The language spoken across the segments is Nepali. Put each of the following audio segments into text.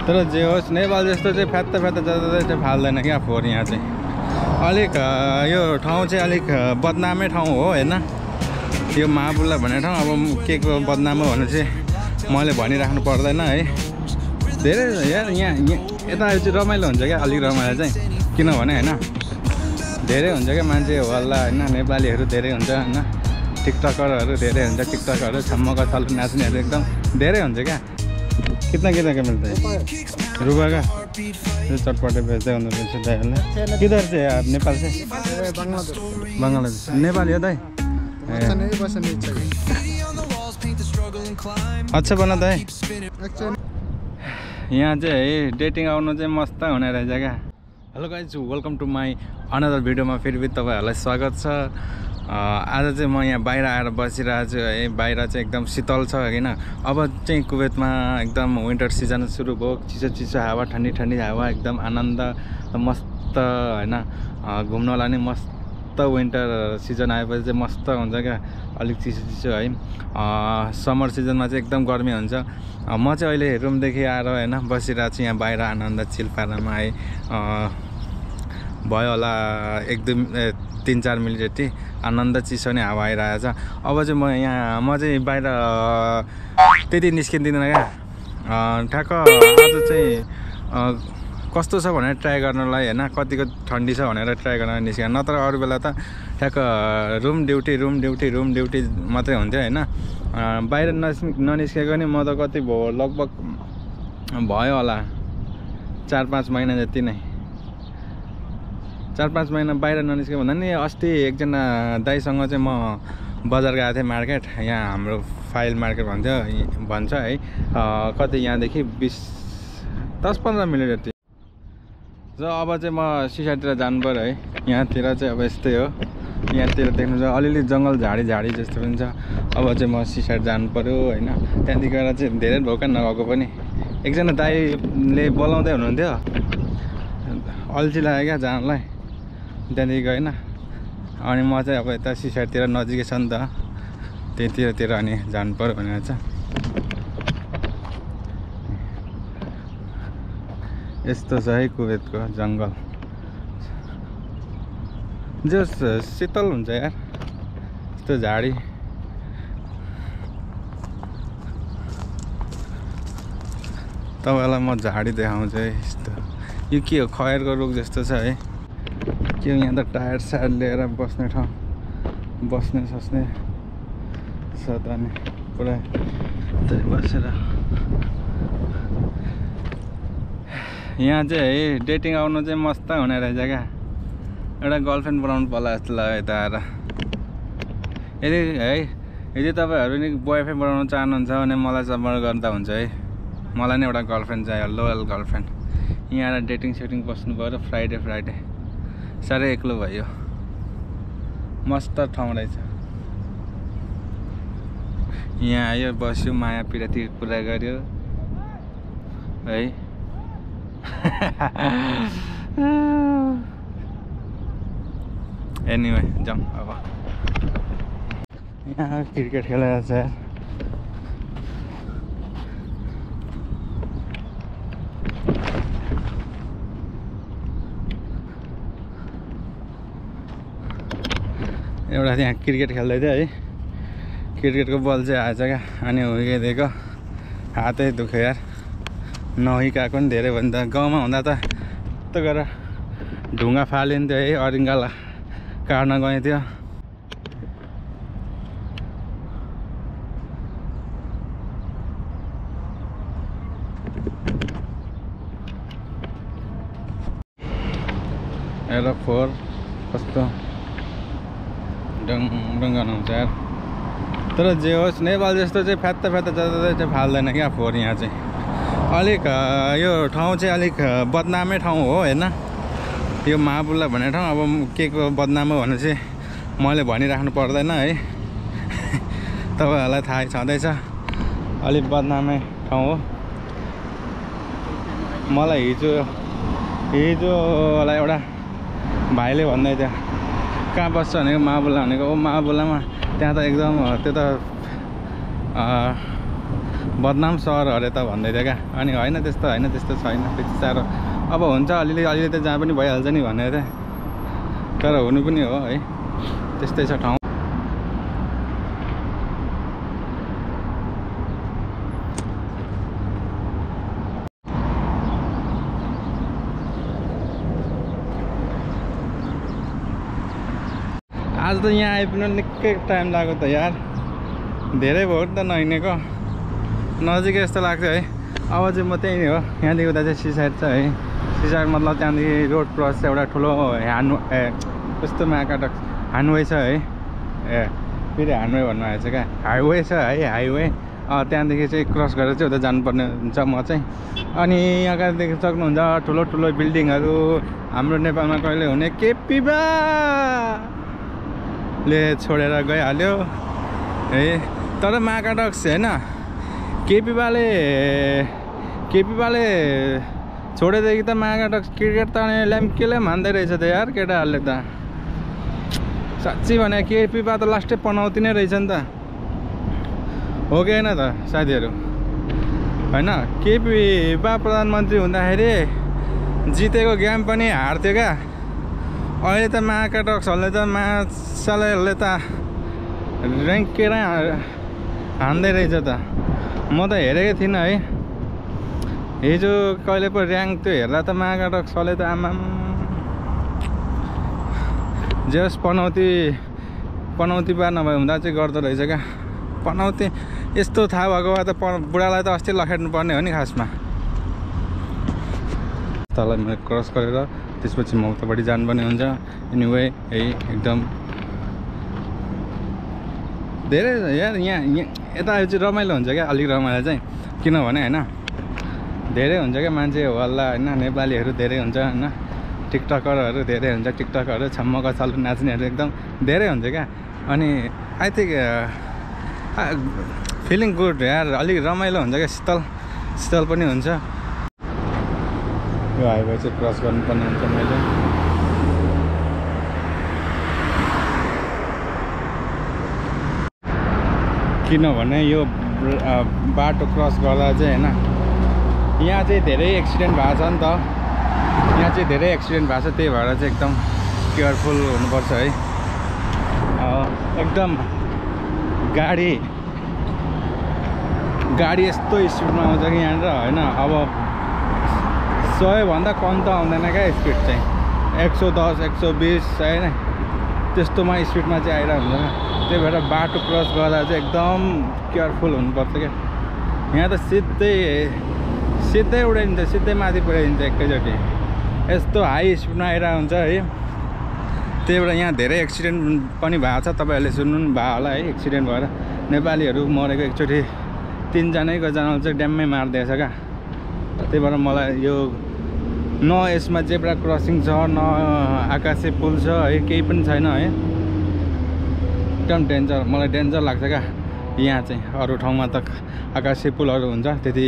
तर जे होस् नेपाल जस्तो चाहिँ फ्यात्ता जाँदा चाहिँ फाल्दैन क्या फोहोर यहाँ चाहिँ। अलिक यो ठाउँ चाहिँ अलिक बदनामै ठाउँ हो होइन। यो महाबुल्ला भन्ने ठाउँ अब के को बदनाम हो भने चाहिँ मैले भनिराख्नु पर्दैन है। धेरै यार यहाँ यता चाहिँ रमाइलो हुन्छ क्या, अलिक रमाइलो चाहिँ किनभने होइन धेरै हुन्छ क्या मान्छे हल्ला होइन, नेपालीहरू धेरै हुन्छ होइन, टिकटकरहरू धेरै हुन्छ, टिकटकहरू छम्मका छल नाच्नेहरू एकदम धेरै हुन्छ क्या। कितना का मिलता है रुपये का? चटपटे बेचते हुँदो रहेछ। किधर से आप? नेपाल से? बङ्गलादेश। नेपाली हो दाइ? अच्छा बना दाइ। यहाँ चाहिँ डेटिङ आउनु चाहिँ मस्त हुने रहेछ क्या। Hello guys, welcome to my another भिडियोमा फेरि तपाईँहरूलाई स्वागत छ। आज चाहिँ म यहाँ बाहिर आएर बसिरहेको छु है। बाहिर चाहिँ एकदम शीतल छ होइन। अब चाहिँ कुवेतमा एकदम विन्टर सिजन सुरु भयो। चिसो हावा, ठन्डी हावा, एकदम आनन्द मस्त होइन। घुम्नलाई नि मस्त विन्टर सिजन आएपछि चाहिँ मस्त हुन्छ क्या, अलिक चिसो है। समर सिजनमा चाहिँ एकदम गर्मी हुन्छ। म चाहिँ अहिले रुमदेखि आएर होइन बसिरहेको छु यहाँ बाहिर आनन्द चिलपारामा है। भयो होला 1-3-4 मिनट जति आनन्द चिसो नै हावा आइरहेछ। अब चाहिँ म चाहिँ बाहिर त्यति निस्किँदिनँ क्या। ठ्याक्क आज चाहिँ कस्तो छ भनेर ट्राई गर्नलाई होइन, कतिको ठन्डी छ भनेर ट्राई गर्न निस्केँ। नत्र अरू बेला त ठ्याक्क रुम ड्युटी मात्रै हुन्थ्यो होइन। बाहिर ननिस्केको नि म त कति भयो, लगभग भयो होला 4-5 महिना जति नै। 4-5 महिना बाहिर ननिस्क्यो भन्दा नि अस्ति एकजना दाइसँग चाहिँ म बजार गएको थिएँ, मार्केट। यहाँ हाम्रो फाइल मार्केट भन्छ है। कति यहाँदेखि 10-15 मिनट जति। र अब चाहिँ म सिसातिर जानु पऱ्यो है। यहाँतिर चाहिँ अब यस्तै हो, यहाँतिर देख्नु छ अलिअलि जङ्गल झाडी जस्तो पनि छ। अब चाहिँ म सिसाइड जानु पऱ्यो होइन। त्यहाँदेखि गएर चाहिँ धेरै ढोका नगएको पनि। एकजना दाइले बोलाउँदै हुनुहुन्थ्यो, अल्छी लाग्यो क्या जानलाई, त्यहाँदेखि होइन। अनि म चाहिँ अब यता सिसाइडतिर नजिकै छ नि त, त्यहीतिर अनि जानु पऱ्यो भनेर चाहिँ। यस्तो छ है कुवेतको जङ्गल, जो शीतल हुन्छ यार, यस्तो झाडी। तपाईँलाई म झाडी देखाउँछु है। यस्तो यो के हो, खयरको रुख जस्तो छ है। के यहाँ त टायर सायर लिएर बस्ने ठाउँ, बस्ने सस्ने छ त। अनि पुरा त्यही बसेर यहाँ चाहिँ है डेटिङ आउनु चाहिँ मस्त हुने रहेछ क्या। एउटा गर्लफ्रेन्ड बनाउनु पर्ला जस्तो लाग्यो यता आएर। यदि तपाईँहरू नि बोयफ्रेन्ड बनाउनु चाहनुहुन्छ भने मलाई सम्पर्क गर्दा हुन्छ है। मलाई नि एउटा गर्लफ्रेन्ड चाहियो, लोयल गर्लफ्रेन्ड। यहाँ आएर डेटिङ बस्नु पऱ्यो। फ्राइडे साह्रै एक्लो भयो। मस्त ठाउँ रहेछ। यहाँ आयो, बस्यो, माया पिराती कुरा गर्यो है। एनिवे जाउँ अब। यहाँ क्रिकेट खेलिरहेको छ यार। एउटा त्यहाँ क्रिकेट खेल्दै थियो है। क्रिकेटको बल चाहिँ आएछ क्या। अनि हुर्किदिएको हातै दुख्यो यार। नहुर्काएको नि धेरै भयो नि त। गाउँमा हुँदा त यस्तो गरेर ढुङ्गा फालिन्थ्यो है, अरिङ्गाल काट्न गइन्थ्यो। एउटा फोहोर कस्तो डङ हुन्छ यार। तर जे होस् नेपाल जस्तो चाहिँ फ्यात्ता जाँदा चाहिँ फाल्दैन क्या फोहोर यहाँ चाहिँ। अलिक यो ठाउँ चाहिँ अलिक बदनामै ठाउँ हो होइन। यो महाबुल्ला भन्ने ठाउँ अब के को बदनाम हो भने चाहिँ मैले भनिराख्नु पर्दैन है। तपाईँहरूलाई थाहै छँदैछ, अलिक बदनामै ठाउँ हो। मलाई हिजोलाई एउटा भाइले भन्दै थियो, कहाँ बस्छ भनेको महाबुल्ला भनेको। ओ महाबुल्लामा त्यहाँ त एकदम त्यो त बदनाम सहर अरे त भन्दै थियो क्या। अनि होइन त्यस्तो छैन त्यति साह्रो, अब हुन्छ अलिअलि त जहाँ पनि भइहाल्छ नि भनेर थियो। तर हुनु पनि हो है, त्यस्तै छ ठाउँ। आज त यहाँ आइपुग्नु निकै टाइम लाग्यो त यार, धेरै भयो नि त नहिँडेको, नजिकै जस्तो लाग्छ है। अब चाहिँ म त्यही हो, यहाँदेखि उता चाहिँ सिसाइड छ है। सिसाइड मतलब त्यहाँदेखि रोड क्रस छ, एउटा ठुलो कस्तो महाकाटक हानवे छ है। फेरि हानवे भन्नु आएछ क्या, हाइवे छ है, हाइवे। त्यहाँदेखि चाहिँ क्रस गरेर चाहिँ उता जानुपर्ने हुन्छ म चाहिँ। अनि यहाँ अगाडि देख्न सक्नुहुन्छ ठुलो ठुलो बिल्डिङहरू, हाम्रो नेपालमा कहिले हुने केपीबाले छोडेर गइहाल्यो है। तर महाकाटक होइन, केपीबाले छोडेदेखि त महाकाटक क्रिकेट ताने ल्याम्केले मान्दै रहेछ त यार केटाहरूले त। साँच्ची भने केपीबा त लास्टै पनौती नै रहेछ नि त, हो कि होइन त साथीहरू? होइन, केपीबा प्रधानमन्त्री हुँदाखेरि जितेको गेम पनि हार्थ्यो क्या। अहिले त महाकाटक्सहरूले त माछालेहरूले त ऱ्याङ्केर हान्दै रहेछ त। म त हेरेकै थिइनँ है, हिजो कहिले पो ऱ्याङ्क त्यो हेर्दा त महाकाटक्सले त आमाम जस पनौती बा नभए हुँदा चाहिँ गर्दो रहेछ क्या। पनौती यस्तो थाहा भएको भए त बुढालाई त अस्ति लखेट्नु पर्ने हो नि खासमा। तल क्रस गरेर त्यसपछि म उतापट्टि जानुपर्ने हुन्छ। एनिवे है, एकदम धेरै यार यहाँ यता चाहिँ रमाइलो हुन्छ क्या, अलिक रमाइलो चाहिँ। किनभने होइन धेरै हुन्छ क्या मान्छे हल्ला होइन, नेपालीहरू धेरै हुन्छ होइन, टिकटकरहरू धेरै हुन्छ, टिकटकहरू छम्मका चालु नाच्नेहरू एकदम धेरै हुन्छ क्या। अनि आई थिङ्क फिलिङ गुड यार, अलिक रमाइलो हुन्छ क्या, शीतल पनि हुन्छ। यो हाइवे चाहिँ क्रस गर्नुपर्ने हुन्छ मैले। किनभने यो बाटो क्रस गर्दा चाहिँ होइन, यहाँ चाहिँ धेरै एक्सिडेन्ट भएको छ नि त, यहाँ चाहिँ धेरै एक्सिडेन्ट भएको छ। त्यही भएर चाहिँ एकदम केयरफुल हुनुपर्छ है। एकदम गाडी यस्तो स्पिडमा आउँछ कि यहाँनिर होइन। अब 100 भन्दा कम त आउँदैन क्या स्पिड चाहिँ, 110 120 होइन, त्यस्तोमा स्पिडमा चाहिँ आइरहेको हुन्छ क्या। त्यही भएर बाटो क्रस गर्दा चाहिँ एकदम केयरफुल हुनुपर्छ क्या। यहाँ त सिधै उडाइदिन्छ, सिधै माथि पुऱ्याइदिन्छ एकैचोटि, यस्तो हाई स्पिडमा आइरहेको हुन्छ है। त्यही भएर यहाँ धेरै एक्सिडेन्ट पनि भएको छ, तपाईँहरूले सुन्नु पनि भयो होला है। एक्सिडेन्ट भएर नेपालीहरू मरेको एकचोटि 3 जनाको जनाले चाहिँ ड्याममै मारिदिएछ क्या। त्यही भएर मलाई यो न यसमा जेब्रा क्रसिङ छ, न आकाशे पुल छ है, केही पनि छैन है। एकदम डेन्जर, मलाई डेन्जर लाग्छ क्या यहाँ चाहिँ। अरू ठाउँमा त आकाशे पुलहरू हुन्छ, त्यति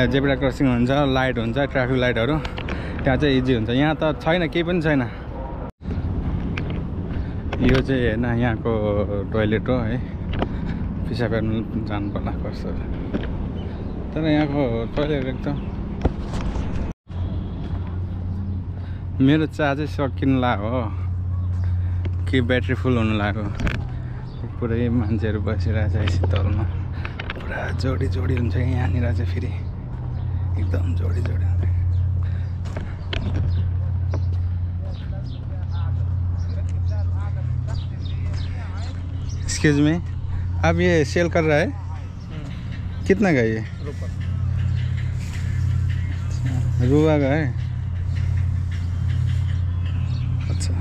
जेब्रा क्रसिङ हुन्छ, लाइट हुन्छ, ट्राफिक लाइटहरू, त्यहाँ चाहिँ इजी हुन्छ। यहाँ त छैन, केही पनि छैन। यो चाहिँ होइन यहाँको टोइलेट हो है, पिसाब गर्नु जानु पर्ला कस्तो। तर यहाँको टोइलेट एकदम, मेरो चार्जै सकिनु लाग्यो कि ब्याट्री फुल हुनु लाग्यो। पुरै मान्छेहरू बसिरहेछ शीतलमा, पुरा जोडी हुन्छ यहाँनिर चाहिँ। फेरि एकदम जोडी हुन्छ। एक्सक्यूज मी, आप ये सेल कर रहा है? कितना का ये? रुपा का है। अच्छा,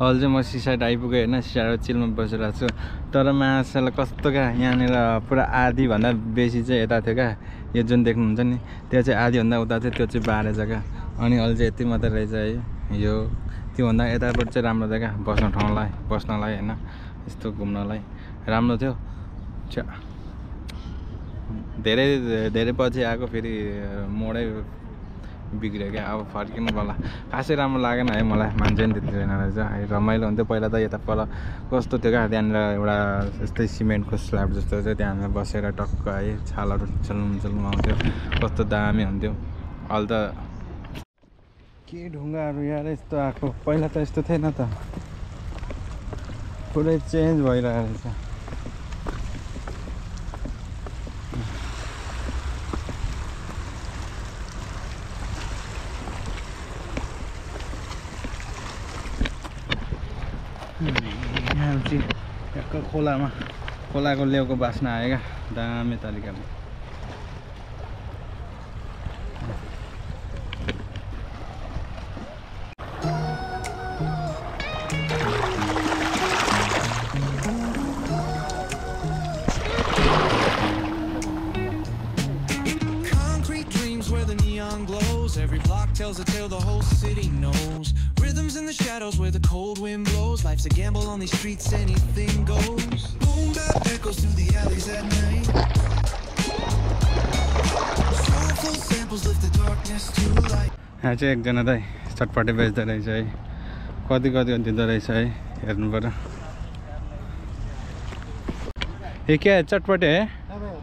अहिले चाहिँ म सिसाइड आइपुगेँ होइन। सिसाइड चिलमा बसिरहेको छु। तर माछालाई कस्तो क्या यहाँनिर पुरा आधीभन्दा बेसी चाहिँ यता थियो क्या। यो जुन देख्नुहुन्छ नि त्यो चाहिँ आधीभन्दा उता थियो, त्यो चाहिँ बारे जग्गा। अनि अहिले चाहिँ यति मात्रै रहेछ है। यो त्योभन्दा यतापट्टि चाहिँ राम्रो थियो क्या बस्नलाई होइन, यस्तो घुम्नलाई राम्रो थियो। धेरै पछि आएको फेरि मोडै बिग्रियो क्या अब फर्किनु पर्ला खासै राम्रो लागेन है मलाई मान्छे नि त्यति छैन रहेछ है रमाइलो हुन्थ्यो पहिला त यता पर कस्तो थियो क्या त्यहाँनिर एउटा यस्तै सिमेन्टको स्ल्याब जस्तो चाहिँ त्यहाँनिर बसेर टक्क है छालहरू चल्नु आउँथ्यो कस्तो दामी हुन्थ्यो अहिले त के ढुङ्गाहरू यार यस्तो आएको पहिला त यस्तो थिएन त पुरै चेन्ज भइरहेको रहेछ यहाँ चाहिँ टक्क खोलाको लेउको बास्ना आयो क्या दामी तरिकाले Every block tells a tale the whole city knows. Rhythms in the shadows where the cold wind blows. Life's a gamble on these streets, anything goes. Boom bap echoes through the alleys at night. Soulful samples lift the darkness to light. यहाँ चाहिँ एकजना दाइ चटपटे बेच्दो रहेछ है कति दिँदो रहेछ है हेर्नु पर्यो ये क्या है चटपटे है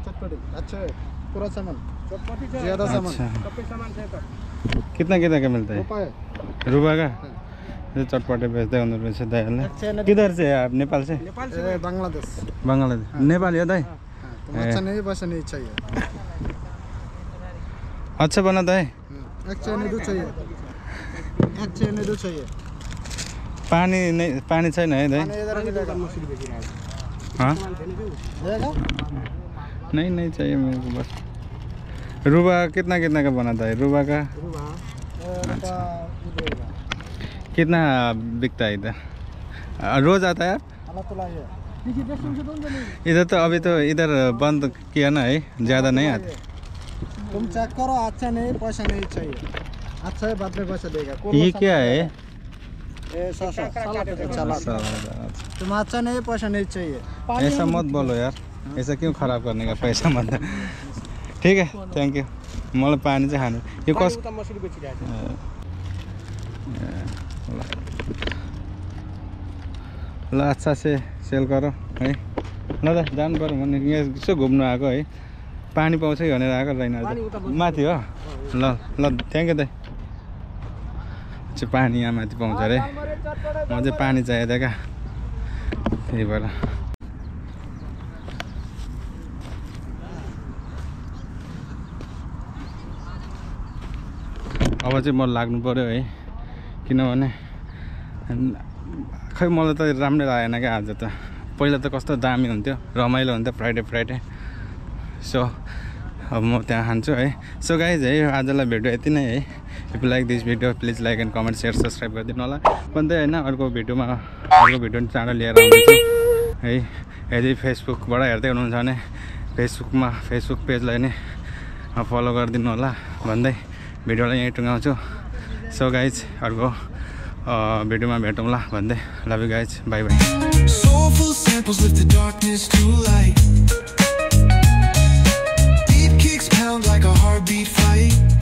चटपटे अच्छा है पूरा सामान ज्यादा सामान कितना का मिलता है रुपये का ये चटपटे बेचते हुँदो रहेछ दाइहरूले किधर से आप नेपाल से बांग्लादेश नेपाली हो दाइ अच्छा नहीं पैसा नहीं चाहिए अच्छा बनाता है एक चेनी दूध चाहिए पानी छैन है दाइ हाँ नहीं चाहिए मेरे को बस रुबा कितना का बनाता है रुबा का कितना बिकता है इधर रोज आता है आप इधर तो अभी तो इधर बंद किया ना है ज़्यादा नहीं आते तुम चेक करो अच्छा नहीं पैसा नहीं चाहिए अच्छा है बाद में पैसा देगा ये क्या है तुम अच्छा नहीं पैसा नहीं चाहिए ऐसा मत बोलो यार ऐसा क्यों खराब करने का पैसा मत ठीक है थैंक यू मलाई पानी चाहिँ खानु यो कस ल अच्छा से सेल गरौँ है ल त जानु पर्यो भने यहाँ यसो घुम्नु आएको है पानी पाउँछ कि भनेर आएको रहेन माथि हो ल थ्याङ्क यू दाइ चाहिँ पानी यहाँ माथि पाउँछ अरे म चाहिँ पानी चाहिएको थियो क्या त्यही भएर अब चाहिँ म लाग्नु पर्यो है किनभने खै मलाई त राम्रै लागेन क्या आज त पहिला त कस्तो दामी हुन्थ्यो रमाइलो हुन्थ्यो फ्राइडे सो अब म त्यहाँ खान्छु है सो गाइज है आजलाई भिडियो यति नै है if you like this video please like and comment share subscribe गरिदिनु होला भन्दै होइन अर्को भिडियो चाँडो लिएर आउँदैछु है यदि फेसबुकबाट हेर्दै हुनुहुन्छ भने फेसबुक पेजलाई नै फलो गरिदिनु होला भन्दै भिडियोलाई यहीँ टुङ्गाउँछु सो गाइज अर्को भिडियोमा भेटौँला भन्दै love you guys by by Soulful samples lift the darkness to light. Deep kicks pound like a heartbeat fight.